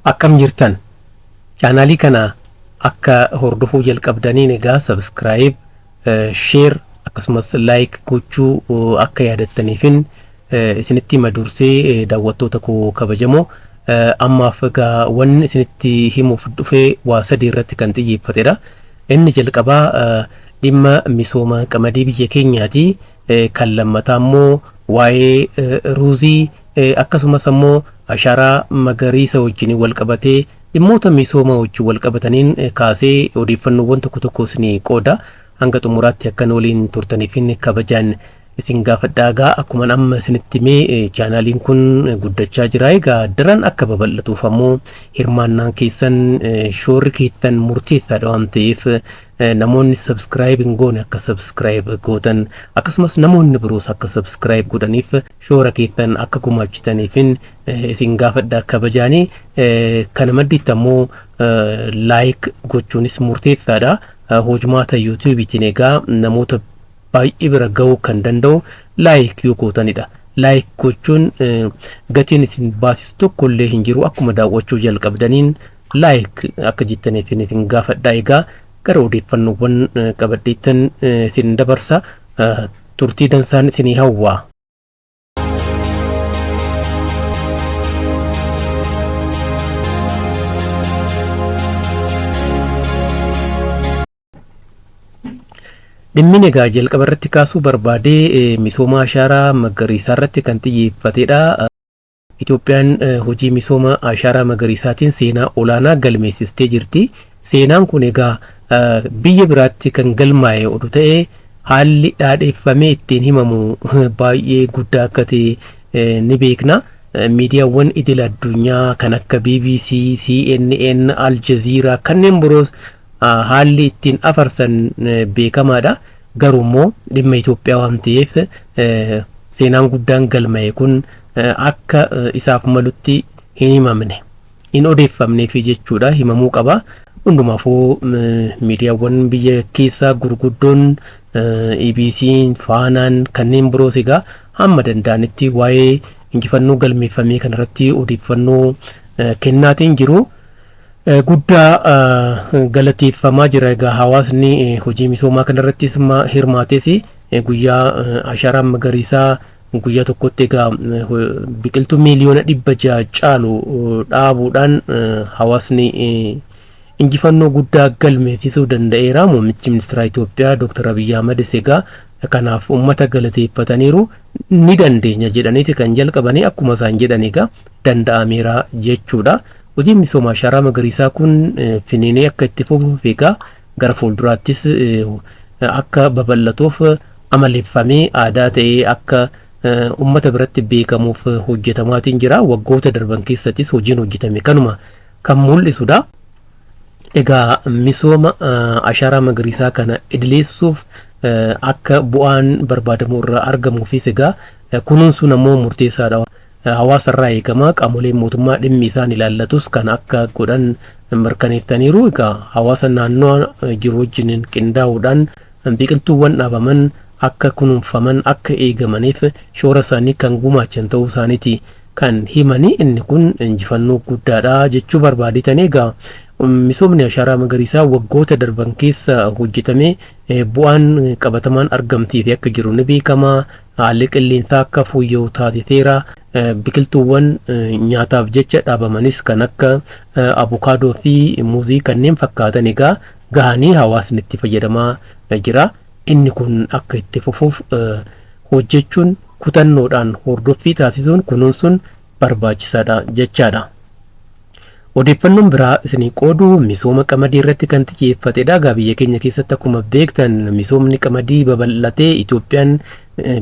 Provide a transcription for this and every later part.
Akkam jirtan? Chaanaalii kana akka hordofuu jalqabdaniin egaa subscribe, share akkasumas like gochuu akka yaadattaniifin isinitti hima dursee daawwattoota koo kabajamoo. Ammaaf egaa wanni isinitti himuuf dhufe waa sadii irratti kan xiyyeeffatedha. Inni jalqabaa dhimma misooma qamadii biyya keenyaati. Kan lammataa immoo waa'ee ruuzii akkasumas ammoo ashaaraa magariisa wajjin wal qabatee dhimmoota misooma wajjin wal qabataniin kaasee odeeffannoowwan tokko tokko isinii qooda. Hanga xumuraatti akka nu waliin turtaniifin kabajaan isin gaafadha. Egaa akkuma amma isinitti himee chaanaaliin kun guddachaa jira. Egaa daran akka babal'atuuf ammoo hirmaannaan keessan shoorri keessan murteessaadha waan ta'eef namoonni subscribe hin goone akka subscribe gootan akkasumas namoonni biroos akka subscribe godhaniif shoora keessan akka gumaachitaniifin isin gaafadha kabajaanii. Kana maddiitti ammoo like gochuunis murteessaadha. Hojmaata YouTube'tiin egaa namoota baay'ee bira ga'uu kan danda'u like yoo gootanidha. Like gochuun gatiin isin baasisu tokko illee hin jiru. Akkuma daawwachuu jalqabdaniin like akka jettaniif isin gaafadha. Egaa gara odeeffannoowwan qabadheettan isin dabarsa. Turtii dansaan isinii hawwa. Dhimmin egaa jalqaba irratti kaasuu barbaade misooma ashaaraa magariisaa irratti kan xiyyeeffatedha. Itoophiyaan hojii misooma ashaaraa magariisaatiin seenaa olaanaa galmeessistee jirti. Seenaan kun egaa biyya biraatti kan galmaa'e oduu ta'ee haalli dhaadheeffamee ittiin himamu baay'ee guddaa akka ta'e ni beekna. Miidiyaawwan idil addunyaa kan akka BBC, CNN, Al Jazeera kanneen biroos haalli ittiin afarsan beekamaadha. Garuu immoo dhimma Itoophiyaa waan ta'eef seenaan guddaan galma'e kun akka isaaf malutti hin himamne, hin odeeffamneefi jechuudha. Himamuu qaba. Hundumaafuu miidiyaawwan biyya keessaa gurguddoon EBC, Faanaan kanneen biroos egaa hamma danda'anitti waa'ee injifannoo galmeeffamee kanarratti odeeffannoo kennaatiin jiru. Guddaa galateeffamaa jira. Egaa hawaasni hojii misoomaa kanarrattis hirmaates guyyaa ashaaraan magariisaa guyyaa tokkotti egaa biqiltuu miiliyoona 600 caalu dhaabuudhaan hawaasni injifannoo guddaa galmeessisuu danda'eera. Muummichi ministeera Itoophiyaa Dr. Abiyyi Ahmedis egaa kanaaf uummata galateeffataniiru. Ni dandeenya jedhaniiti kan jalqabanii akkuma isaan jedhan egaa danda'ameera jechuudha. Hojiin misooma ashaaraa magariisaa kun finiinee akka itti fufuuf egaa gara fuulduraattis akka babal'atuuf amaleeffamee aadaa ta'ee akka uummata biratti beekamuuf hojjetamaatiin jira. Waggoota darban keessattis hojiin hojjetame kanuma kan mul'isudha. Egaa misooma ashaaraa magariisaa kana idileessuuf akka bu'aan barbaadamu irraa argamuufis egaa kunuunsuun ammoo murteessaadha. Hawaasa irraa eegama. Qaamoleen mootummaa dhimmi isaan ilaallatus kan akka godhan mirkaneessaniiru. Egaa hawaasa naannoo jiru wajjin qindaa'uudhaan biqiltuuwwan dhaabaman akka kunuunfaman akka eegamaniif shoora isaanii kan gumaachan ta'uu isaaniiti kan himanii. Inni kun injifannoo guddaadha jechuu barbaadetanii. Egaa misoomni ashaaraa magariisaa waggoota darban keessa hojjetame bu'aan qabatamaan argamsiise akka jiru ni beekama. Haalli qilleensaa akka fooyya'u taasiseera. Biqiltuuwwan nyaataaf jecha dhaabamanis kan akka abukaadoo fi muuzii kanneen fakkaatan egaa gahanii hawaasni itti fayyadamaa jira. Inni kun akka itti fufuuf hojjechuun kutannoodhaan hordoffii taasisuun kunuunsuun barbaachisaadha jechaadha. Odeeffannoon biraa isinii qoodu misooma qamadii irratti kan xiyyeeffatedha. Egaa biyya keenya keessatti akkuma beektan misoomni qamadii babal'atee Itoophiyaan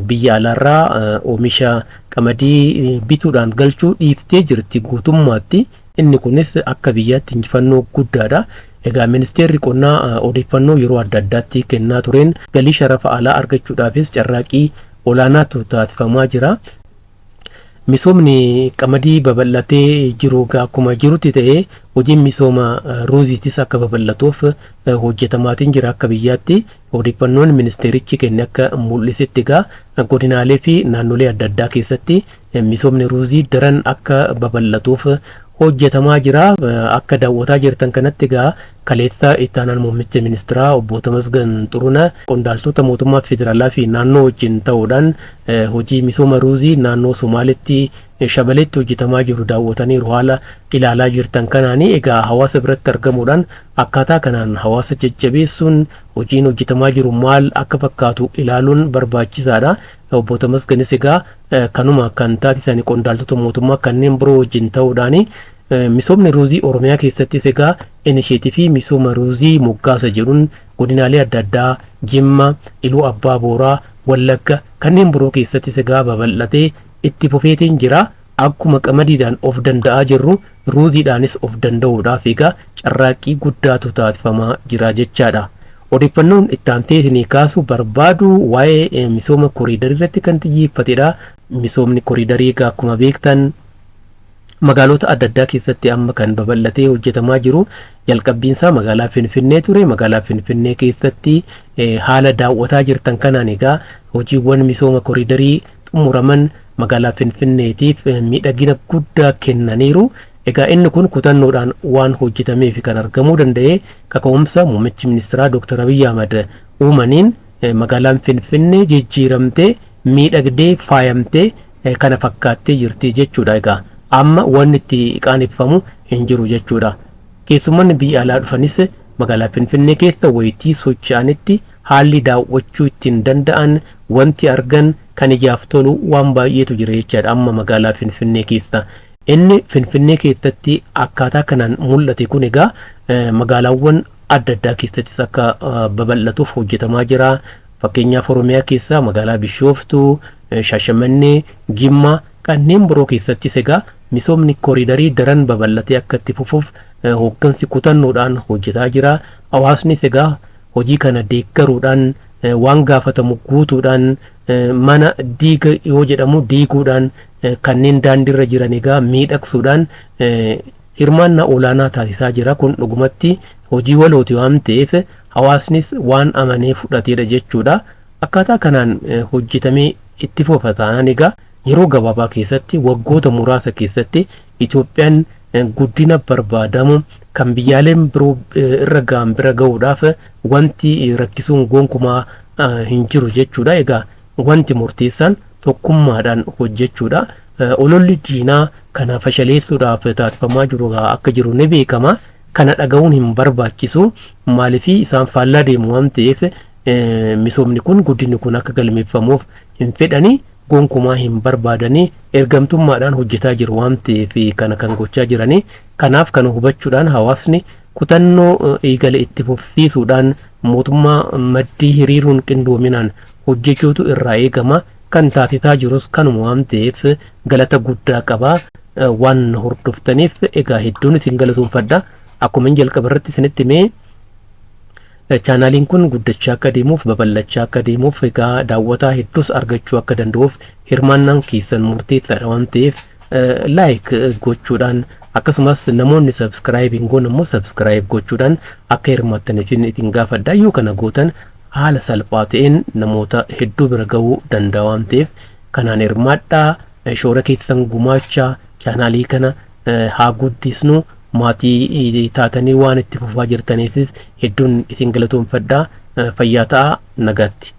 biyya alaarraa oomisha qamadii bituudhaan galchuu dhiiftee jirti guutummaatti. Inni kunis akka biyyaatti injifannoo guddaadha. Egaa ministeerri qonnaa odeeffannoo yeroo adda addaatti kennaa tureen galii sharafa alaa argachuudhaafis carraaqqii olaanaatu taasifamaa jira. Misoomni qamadii babal'atee jiru egaa akkuma jirutti ta'ee hojiin misooma ruuziitis akka babal'atuuf hojjetamaatiin jira akka biyyaatti. Odeeffannoon ministeerichi kenne akka mul'isetti egaa godinaalee fi naannolee adda addaa keessatti misoomni ruuzii daran akka babal'atuuf hojjetamaa jira. Akka daawwataa jirtan kanatti egaa kaleessa itti aanaan muummicha ministeeraa obbo Tamasgan Xurunaa qondaaltota mootummaa federaalaa fi naannoo wajjin ta'uudhaan hojii misooma ruuzii naannoo Somaaletti Shabaleetti hojjetamaa jiru daawwataniiru. Haala ilaalaa jirtan kanaanii egaa hawaasa biratti argamuudhaan akkaataa kanaan hawaasa jajjabeessuun hojiin hojjetamaa jiru maal akka fakkaatu ilaaluun barbaachisaadha. Obbo Tamasganis egaa kanuma kan taasisan qondaaltota mootummaa kanneen biroo wajjin ta'uudhaani. Misoomni ruuzii Oromiyaa keessattis egaa inisheetifii misooma ruuzii moggaasa jedhuun godinaalee adda addaa Jimma, Iluu Abbaa Booraa, Wallagga kanneen biroo keessattis egaa babal'atee itti fufeetiin jira. Akkuma qamadiidhaan of danda'aa jirru ruuziidhaanis of danda'uudhaaf egaa carraaqqii guddaatu taasifamaa jira jechaadha. Odeeffannoon itti aantee isinii kaasuu barbaadu waa'ee misooma koriidarii irratti kan xiyyeeffatedha. Misoomni koriidarii egaa akkuma beektan magaalota adda addaa keessatti amma kan babal'atee hojjetamaa jiru. Jalqabbiinsaa magaalaa Finfinnee ture. Magaalaa Finfinnee keessatti haala daawwataa jirtan kanaan egaa hojiiwwan misooma koriidarii xumuraman magaalaa Finfinneetiif miidhagina guddaa kennaniiru. Egaa inni kun kutannoodhaan waan hojjetameef kan argamuu danda'e kaka'umsa muummichi ministeeraa Dr. Abiyyi Ahmad uumaniin magaalaan Finfinnee jijjiiramtee miidhagdee faayamtee kana fakkaattee jirti jechuudha. Egaa amma wanni itti qaaneffamu hin jiru jechuudha. Keessummoonni biyya alaa dhufanis magaalaa Finfinnee keessa wayitii socho'anitti haalli daawwachuu ittiin danda'an wanti argan kan ijaaf tolu waan baay'eetu jira jechaadha amma magaalaa Finfinnee keessa. Inni Finfinnee keessatti akkaataa kanaan mul'ate kun egaa magaalaawwan adda addaa keessattis akka babal'atuuf hojjetamaa jira. Fakkeenyaaf Oromiyaa keessaa magaalaa Bishooftuu, Shaashamannee, Jimma kanneen biroo keessattis egaa misoomni koriidarii daran babal'atee akka itti fufuuf hooggansi kutannoodhaan hojjetaa jira. Hawaasnis egaa hojii kana deeggaruudhaan waan gaafatamu guutuudhaan mana diiga yoo jedhamu diiguudhaan kanneen daandiirra jiran egaa miidhagsuudhaan hirmaannaa olaanaa taasisaa jira. Kun dhugumatti hojii walooti waan ta'eef hawaasnis waan amanee fudhateedha jechuudha. Akkaataa kanaan hojjetamee itti fufa taanaan egaa yeroo gabaabaa keessatti waggoota muraasa keessatti Itoophiyaan guddina barbaadamu kan biyyaaleen biroo irra ga'an bira ga'uudhaaf wanti rakkisuun gonkumaa hin jiru jechuudha. Egaa wanti murteessaan tokkummaadhaan hojjechuudha. Ololli diinaa kana fashaleessuudhaaf taasifamaa jiru akka jiru ni beekama. Kana dhaga'uun hin barbaachisu. Maaliif isaan faallaa deemu waan ta'eef misoomni kun guddinni kun akka galmeeffamuuf hin fedhani, gonkumaa hin barbaadanii, ergamtummaadhaan hojjetaa jiru waan ta'eef kana kan gochaa jiranii. Kanaaf kana hubachuudhaan hawaasni kutannoo eegale itti fufsiisuudhaan mootummaa maddii hiriiruun qindoominaan hojjechuutu irraa eegama. Kan taasisaa jirus kanuma waan ta'eef galata guddaa qaba. Waan hordoftaniif egaa hedduun isin galatoomfadha. Akkuma jalqaba irratti isinitti himee chaanaaliin kun guddachaa akka deemuuf, babal'achaa akka deemuuf, egaa daawwataa hedduus argachuu akka danda'uuf hirmaannaan keessan murteessaadha waan ta'eef like gochuudhaan, akkasumas namoonni subscribe hin goone immoo subscribe gochuudhaan akka hirmaattaniif isin gaafadha. Yoo kana gootan haala salphaa ta'een namoota hedduu bira ga'uu danda'a waan ta'eef kanaan hirmaadhaa, shoora keessan gumaachaa, chaanaalii kana haa guddisnu. Maatii taatanii waan itti fufaa jirtaniifis hedduun isin galatoomfadhaa. Fayyaa ta'aa, nagaatti.